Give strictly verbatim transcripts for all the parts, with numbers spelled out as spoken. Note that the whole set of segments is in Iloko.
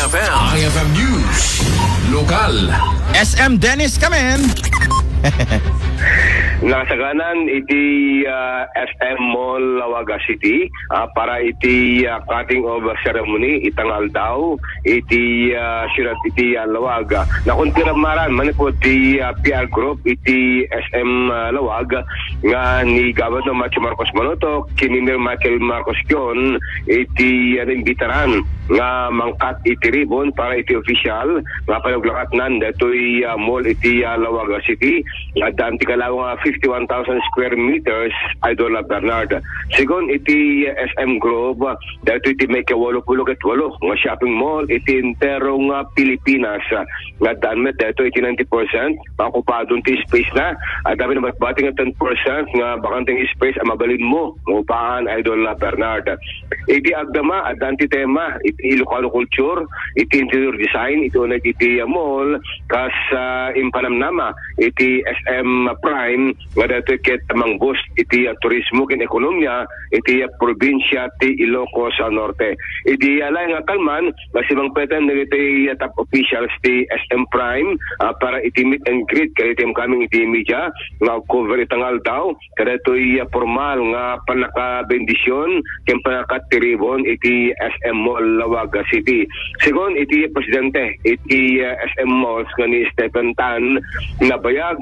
I F M News, lokal. S M Dennis Kamen. Nakasaganan iti, ah, S M Mall, Laoaga City, ah, para iti, ah, cutting of ceremony, ita nga aldaw, iti, ah, siyudad iti, ah, Laoag. Nakonfirmaran manipud ti, ah, P R Group iti S M, ah, Laoag nga ni Governor Matthew Marcos Manotoc, ken ni Mayor Michael Marcos Gion, iti, ah, naimbitaran nga mangkat iti ribbon para iti official nga panaglakatnan daytoy, ah, mall iti, ah, Laoaga City. Addaan ti kalaw nga fifty-one thousand square meters, Idol, ah, Bernard. Segun iti, ah, S M Group, ah, daytoy ti maikawalo pulo ket walo nga shopping mall iti entero nga Pilipinas. Ah, nga addaan met daytoy iti ninety percent maokupado ti space na. Adda met nabatbati nga ten percent nga bakanteng space a mabalinmo nga upaan, Idol, ah, Bernard. Iti agdama, addaan ti tema iti Ilocano culture, iti interior design, iti uneg iti, ah, mall, kas, ah, impanamnama iti S M Prime nga daytoy ket mang-boost iti, ah, turismo ken ekonomiya iti, ah, probinsia ti Ilocos, ah, Norte. Iti, ah, laeng nga kalman, nga simangpeten dagiti, ah, top officials ti S M Prime, ah, para iti meet and greet kadagiti imkami iti media nga agcover ita nga aldaw kadaytoy, ah, pormal nga pannakabendision ken pannakatiribon iti S M Mall, Laoaga City. Segun iti presidente iti, ah, S M Malls nga ni Stephen Tan, nabayag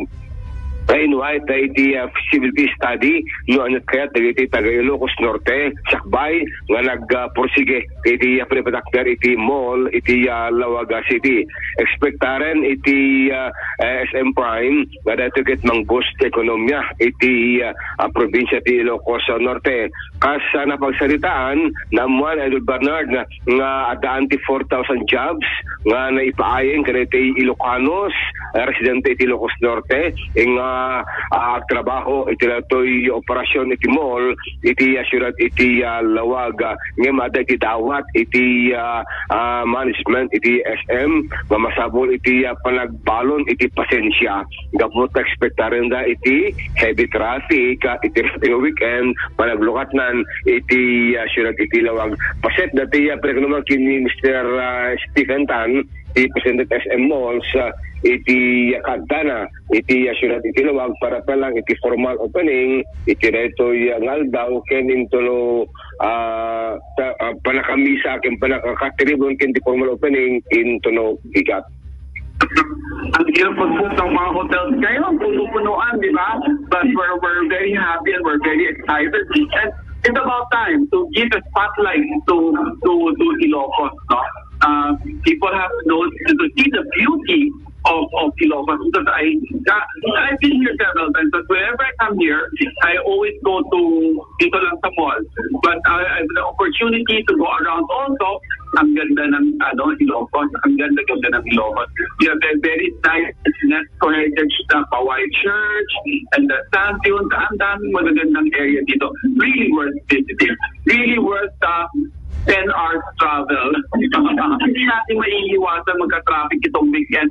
nga invite iti, ah, feasibility study no ania't kayat dagiti taga-Ilocos Norte sakbay nga nagpursige iti, ah, panapatakder iti mall iti, ah, Laoaga City. Ekspektaren iti, ah, S M Prime nga daytoy ket mang-boost ti ekonomiya iti, ah, ah, probinsia ti Ilocos Norte. Kas, ah, napagsaritaan, naammuan, Idol Bernard, nga, nga addaan ti four thousand jobs nga naipaayeng kadagiti Ilocanos, ah, residente iti Ilocos Norte, nga, ah, agtrabaho iti daytoy operasion iti mall iti, ah, siyudad iti, ah, Laoag. Ngem adda iti dawat iti, ah, ah, management iti S M nga masapul iti, ah, panagbalon iti pasensia gapu ta ekspektarenda iti heavy traffic, ah, iti weekend, panaglukatnan iti, ah, siyudad iti Laoag. Paset daytoy, ah, pinagnaman ken ni Mister, ah, Stephen Tan, ti presidente ti S M Malls, ah, iti, ah, kaaddana iti, ah, siyudad iti Laoag para pa lang iti formal opening iti daytoy, ah, nga aldaw ken intono, ah, ta-, ah, panakamisa ken panakakatiribon ken ti formal opening intono bigat. Ang hirap magbukas ng mga hotels ngayon, puno-punuan, di ba? But we're, we're very happy and we're very excited. And it's about time to give a spotlight to, to, to Ilocos, no? Uh, people have to know to see the beauty of, of Ilocos because I, I've been here several times, but whenever I come here, I always go to dito lang sa mall. But uh, I have the opportunity to go around also. Ang ganda ng ano, Ilocos. Ang ganda-ganda ng Ilocos. We have a very nice business heritage na Hawaii Church and the sand dunes. Ang daming magagandang area dito. Really worth visiting. Really worth uh, ten hours travel. Hindi natin maiiwasan magka-traffic itong weekend.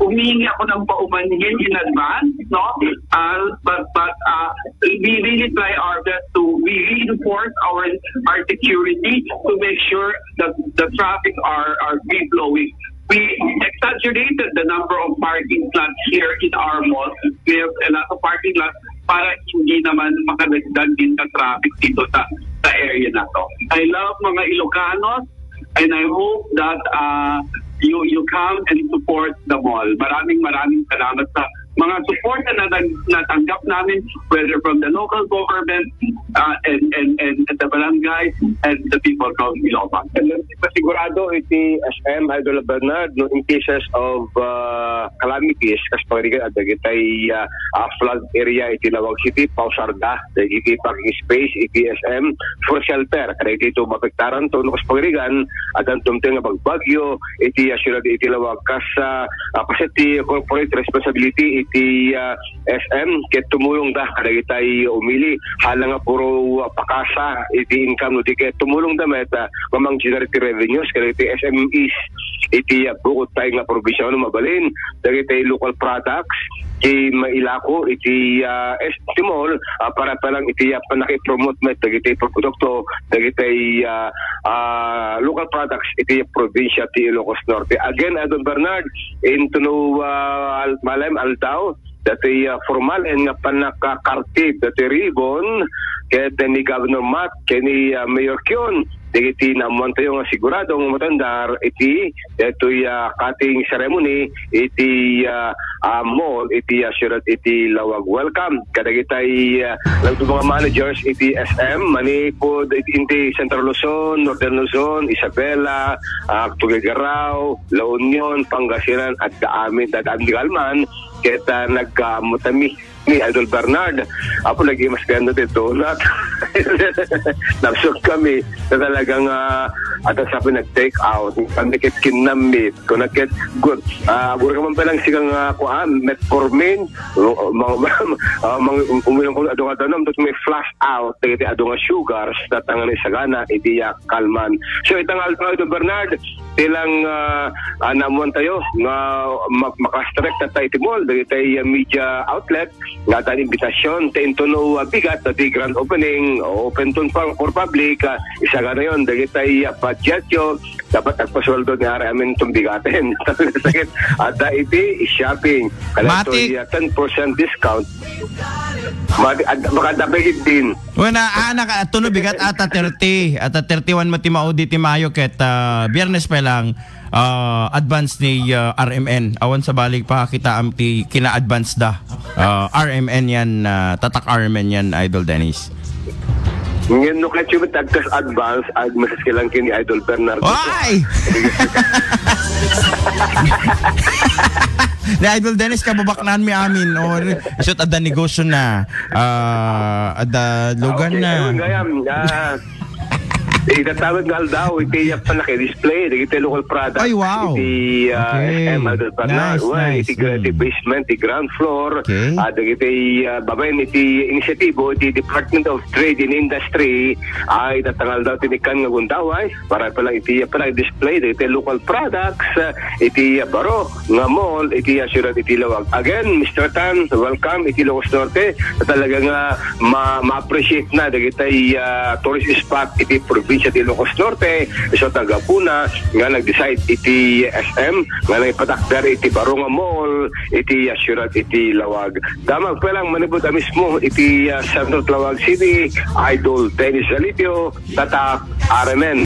Humingi ako ng paumanhin in advance, no? Uh, but but uh, we really try our best to we reinforce our our security to make sure that the traffic are are free flowing. We exaggerated the number of parking slots here in our mall. We have a lot of parking lots para hindi naman makadagdag din sa traffic dito sa sa area na to. I love mga Ilocanos and I hope that uh, you you come and support the mall. Maraming maraming salamat sa mga support na natang- natanggap namin, whether from the local government uh, and, and, and the barangay and the people from Ilocos. Pasigurado iti S M Idol Bernard, no, in cases of uh, calamities, kas pangarigan, dagitay uh, uh, flood area iti Laoag City, pausarda dagiti parking space iti S M for shelter. Kada iti ito mapektaran to, no, kas pangarigan, adan tumteng nga bagbagyo iti uh, siyudad iti Laoag. Kas uh, uh, paset ti corporate responsibility iti uh, S M, ket tumulong da kadagitay umili. Hala nga puro uh, pakasa iti income no di ket tumulong da met uh, nga mang-generate ti revenues kadagiti S M Es. iti, ah, bukod tayo nga probinsya, no, mabalin dagiti local products ti mailako iti, ah, S T mall, ah, para pa lang iti, ah, pannaki-promote met dagiti produkto dagiti, ah, ah, local products iti probinsya ti Ilocos Norte. Again, Idol Bernard, intono, ah, al-, malem aldaw, dati, ah, formal nga pannakakartib dati ribbon ket ni Governor Matt ken ni, ah, Mayor Kion dagiti naammoantayo nga sigurado nga matandar iti daytoy, ah, cutting ceremony iti, ah, ah, mall iti, ah, siyudad iti Laoag. Welcome kadagitay, ah, dagiti mga managers iti S M manipud iti, iti Central Luzon, Northern Luzon, Isabela, ah, Tuguegarao, La Union, Pangasinan, adda amin, adda amin kalman ket, ah, nagkaammo kami ni Idol Bernard. Apo, nagimas kami ti donut. Nabsog kami na talagang, ah, at ang sabi nag-take out. Kami ket kinamit. Kung nagket, good. Ah, gura ka man palang sigang, ah, kuan, metformin. Mang, mang, ah, mang, uminom ko adu nga danum, tapos may flash out. Dagiti adu nga sugars, tatangan isagana, iti, ah, kalman. So, itang aldaw, Idol Bernard, ti lang, ah, ah, naammoantayo nga mak-, makastrek tatta iti mall, dagiti, ah, media outlet, nga adda invitation, ta intono, ah, bigat, dati grand opening, open to for, for public, ah, isaganayon, dagiti, ah, budgetyo, dapat agpasueldo ni R M N itong bigaten. Sakit, adda iti shopping. Kaya ito, Matik. Ah, ten percent discount. Mati-, ad-, makadapigit din. Wala, ah, naka-, tuno bigat, ata thirty, ata thirty-one met ti maudi ti Mayo ket, ah, Biyernes pa lang, ah, advance ni, ah, R M N. Awan sa balik pa kita am ti kina-advance da. Ah, R M N yan, ah, tatak R M N yan, Idol Dennis. Ngayon, no, kaya siya tagkas advance, ag masas ka lang kini Idol Bernardo. Ay! Ni Idol Dennis, kababaknaan mi amin. O, isut adda negosyo na. Ah, adda lugan Okay, na. Ayun, gayam, ah, itatawag nga aldaw, iti yak pa naki-display, iti local product, Ay, wow. iti, ah, Okay. S M Idol Bernard. Nice, Well, nice. iti gra-, iti Mm. basement, iti ground floor, Okay. ah, dagiti, ah, babaen iti inisyatibo, iti Department of Trade and Industry, ay, itatang aldaw, tinikkan nga gundaway, para pala iti, pala display, iti local products, ah, iti, ah, baro, nga mall, iti, ah, siyudad, iti Laoag. Again, Mister Tan, welcome, iti Ilocos Norte, talaga nga, ma-, ma-appreciate na dagitay, ah, tourist spot iti probinsya ti Ilocos Norte, isu ta gapuna nga nag-decide iti S M nga naipatakder iti baro nga mall iti, ah, siyudad iti Laoag. Damag pa lang manipud a mismo iti, ah, sentro ti Laoag City, Idol Dennis Zalipio, tatak R M N.